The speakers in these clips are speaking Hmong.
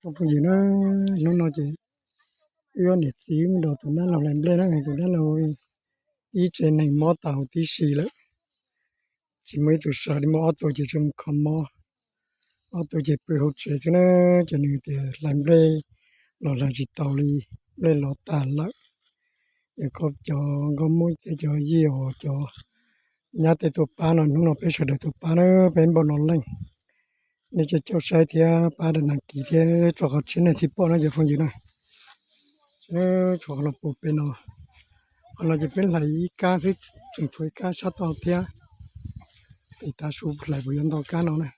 Tsoom phooj ywg na, hnub no ces wb ob niam txiv mus nrog tus dab laug hlais nplej na, tus dab laug ib tsev neeg mob tas huv tib si lawm, tsis muaj ib tug sawv li, muaj ob tug ces tseem mus kho mob, ob tug ces pw hauv tsev xwb na. Ces nws tias hlais nplej los hlais tsis tau li, nplej los tag lawm. Es koj cov nkauj Hmoob thiab cov yij uas cov nyab tej tuaj pab no, hnub no peb sawv daws tuaj pab na, peb npauj no leej. Nej caum saib thiab pab daj nas kis thiab tso qhov tsheb nej thiaj pom na cov phooj ywg na. Tso qhov no pum pem no, qhov no ces peb hlais ib kab xwb, tseem tshuav ib kab sab tod thiab. Ces tav su hlais puas yuav ntau kab no na.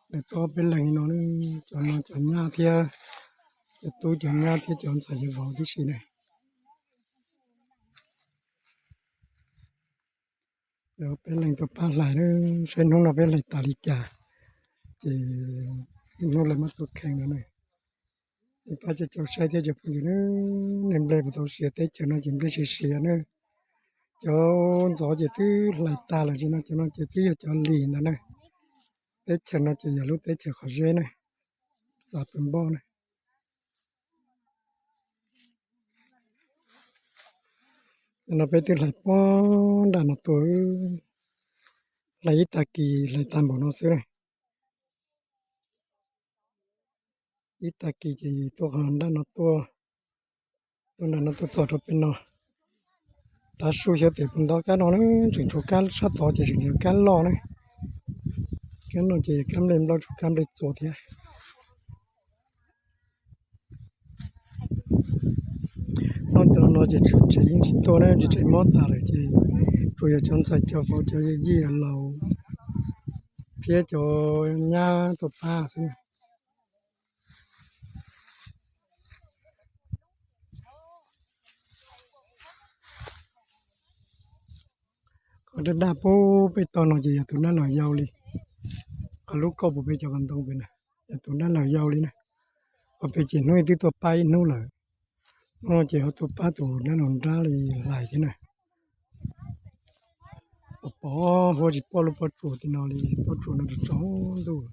Lawv tuaj peb leeg li no, cov no cov nyab thiab, cov tub cov nyab thiab cov ntxhais cov vauv tib si na. Peb leeg tuaj pab hlais na, saib hnub no peb hlais tas li cas, ces hnub lawv mam tuaj kheev no na. Nej pab caum saib thiab cov phooj ywg na, nej nplej puas tau siav? Teb chaws no ces nplej siav siav na. Cov ntxov ces twb hlais tas lawm, ces no, cov no ces twb yog cov lis ntawd na. Teb chaws no ces yog lub teb chaws qhov zeb na, xav pw npauj na. No peb twb hlais puag nram no tuaj, hlais ib tag kis hlais tag npaum no xwb na. Ib tag kis ces tuaj qhov nram no tuaj, tuaj nram no tuaj txog rau pem no. Tav su xyov tes puas ntau kab no na, tseem tshuav kab sab tod ces tseem yog kab loj na. Kab no ces kab nplej nplauj, tshuav kab nplej txuas thiab. Hnub no ces tsev yeej tsis tuaj na, tsev mob tas lawm ces tsuas yog cov ntxhais cov vauv cov yij laus thiab cov nyab tuaj pab xwb. Qhov daj daj pub pem toj no ces yog tus dab laug yau li. Qhov lub kauj pem cov qos ntoo pem na, yog tus dab laug yau li na. Qhov pem ces hnub ib twb tuaj pab ib hnub lawm, hnub no ces ho tuaj pab tus dab laug nrab li hlais thiab na. Pom pom huab tsis pom lub pob tsuas tim no li, pob tsuas no tsaus ntuj,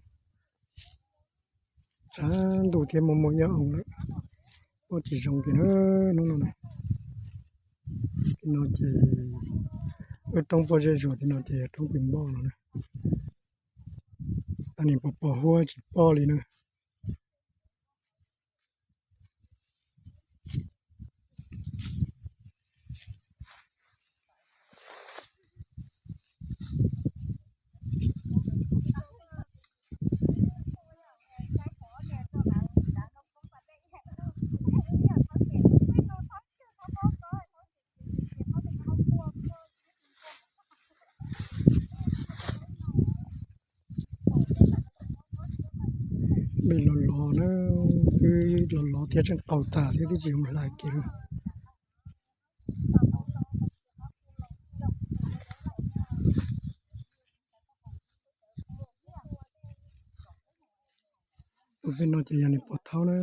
tshav ntuj thiab muaj muaj ib ob oo lawm, pom tsis zoo kiag na hnub no na. Tim no ces lub roob pob zeb zuag tim no ces yog roob pw npauj no na. Tab sis pom pom huab tsis pom li na. Npej los los na, twb los los thiab tseem qaug tag thiab twb tsis zoo hlais kiag li. Tus pem no ces yog nws pov thaub na.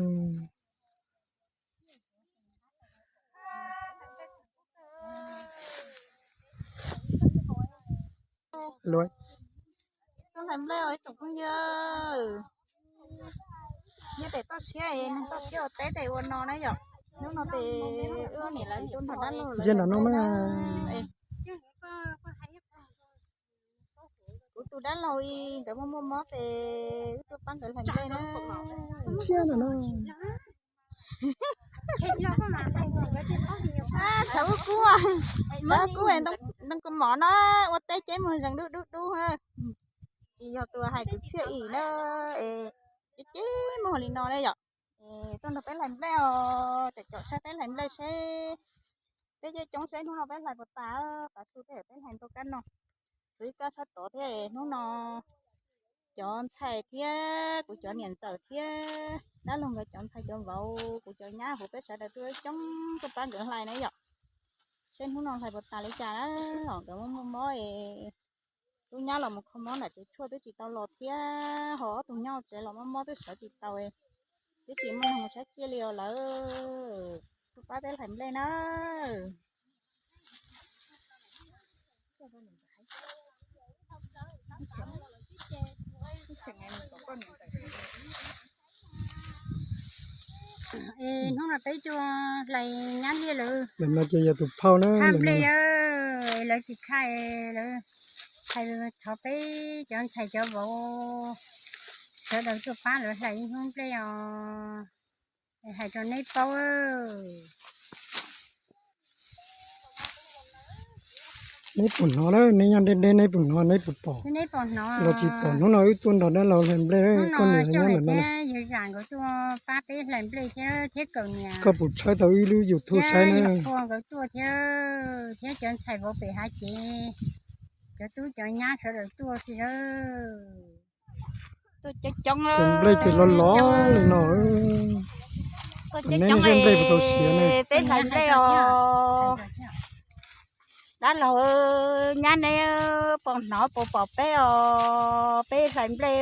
Tuaj hlais nplej os ib tsoom phooj ywg. Nyob pem toj siab, neeg toj siab ua teb tes ua no na yom. Hnub no ces wb niam lawv tuaj nrog dab laug lawv hlais nplej na. Kuv tus dab laug nkawd muaj muaj mob ces wb tuaj pab nkawd hlais nplej na. Tshav kub kub, tshav kub kub, ntoo kaus mom no ua teb ceb muag zeeg dub dub dub. Tsis yog tus hais kwv txhiaj im na, es ceb ceb muag li no na yom. Tuaj nrog peb hlais nplej os, caum caum saib peb hlais nplej seb peb coob coob seb hnub no peb hlais puas tas, tav su tej peb hlais ntau kab no, tshuav ib kab sab tod thiab. Hnub no cov ntxhais thiab kuv cov niam ntxawm thiab dab laug nkawd cov ntxhais cov vauv, kuv cov nyab huv, peb sawv daws tuaj coob tuaj pab nkawd hlais na yom. Seb hnub no hlais puas tas li cas na, ho nkawd muaj muaj mob es lub nyab los mus kho mob nram tsev tshuaj twb tsis tau los thiab, ho ob tug nyob tsev los mob mob twb sawv tsis tau, twb tsis muaj neeg mus saib tsiaj li os lawm. Tuaj pab peb hlais nplej na. Es hnub no peb tuaj hlais nyab liaj lawm. Ntawm no ces yog tus phauj na, thaj nplej lawm, lawv tsis khai, lawv hais thov peb cov ntxhais cov vauv sawv daws tuaj pab lawv hlais ib hnub nplej os. Hais rau neb paub. Neb puas hnov na, neb nyob deb deb neb puas hnov, neb puas pom los tsis pom? Hnub no wb tuaj nrog dab laug hlais nplej, koj niam nyob ntawm no. Yawg Zam nkawd tuaj pab peb hlais nplej thiab, thiab Kaus niam. Koj puas tshawb tau wb lub YouTube saib na? Nkawd tuaj thiab, thiab cov ntxhais vauv pem hav ces, cov tub cov nyab sawv daws tuaj xwb. Cov nplej ces los los li no. Neb nplej puas tau siav na? Peb hlais nplej os. Dab laug nyab, neb puas hnov puas pom peb os? Peb hlais nplej.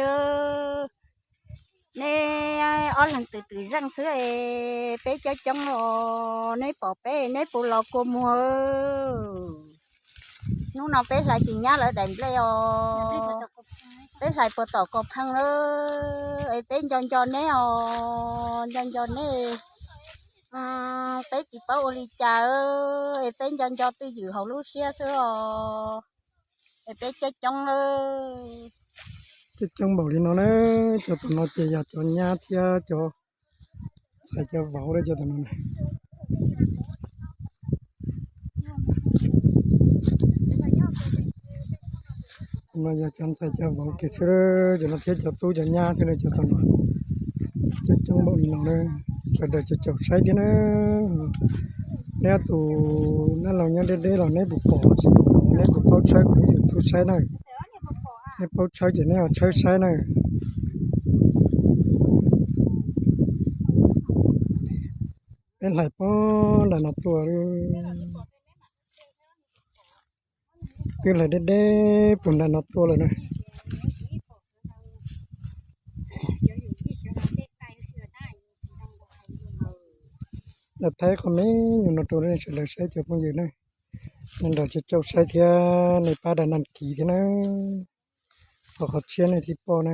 Neb ob leeg twm twm zeej xwb es peb coob coob os, neb pom peb neb puas los kua muag? Hnub no peb hlais tsis nyab lawv daim nplej os. Peb hlais puas tom kaus pheej lawm es peb nco nco neb os, nco nco neb. Peb tsis paub ua li cas es peb nco nco twj ywm hauv lub siab xwb os. Es peb coob coob lawm. Coob coob npaum li no na, cov tom no ces yog cov nyab thiab cov ntxhais cov vauv lawm cov tom no. No yog cov ntxhais cov vauv kiag xwb, cov no thiab cov tub cov nyab thiab cov tom no. Coob coob npaum li no na, sawv daws caum caum saib thiab na. Neb ob tug dab laug nyob deb deb los neb puas pom tsis pom, neb puas paub tshawb kuv lub YouTube saib na? Neb paub tshawb ces neb ho tshawb saib na. Peb hlais puag nram no tuaj, twb hlais deb deb puag nram no tuaj lawm na. Los thaij qhov me nyuam no rau nej sawv daws saib cov phooj ywg na. Nej nrog caum caum saib thiab nej pab da naj kiv thiab na. Qhov qhov tshiab nej thiaj pom na.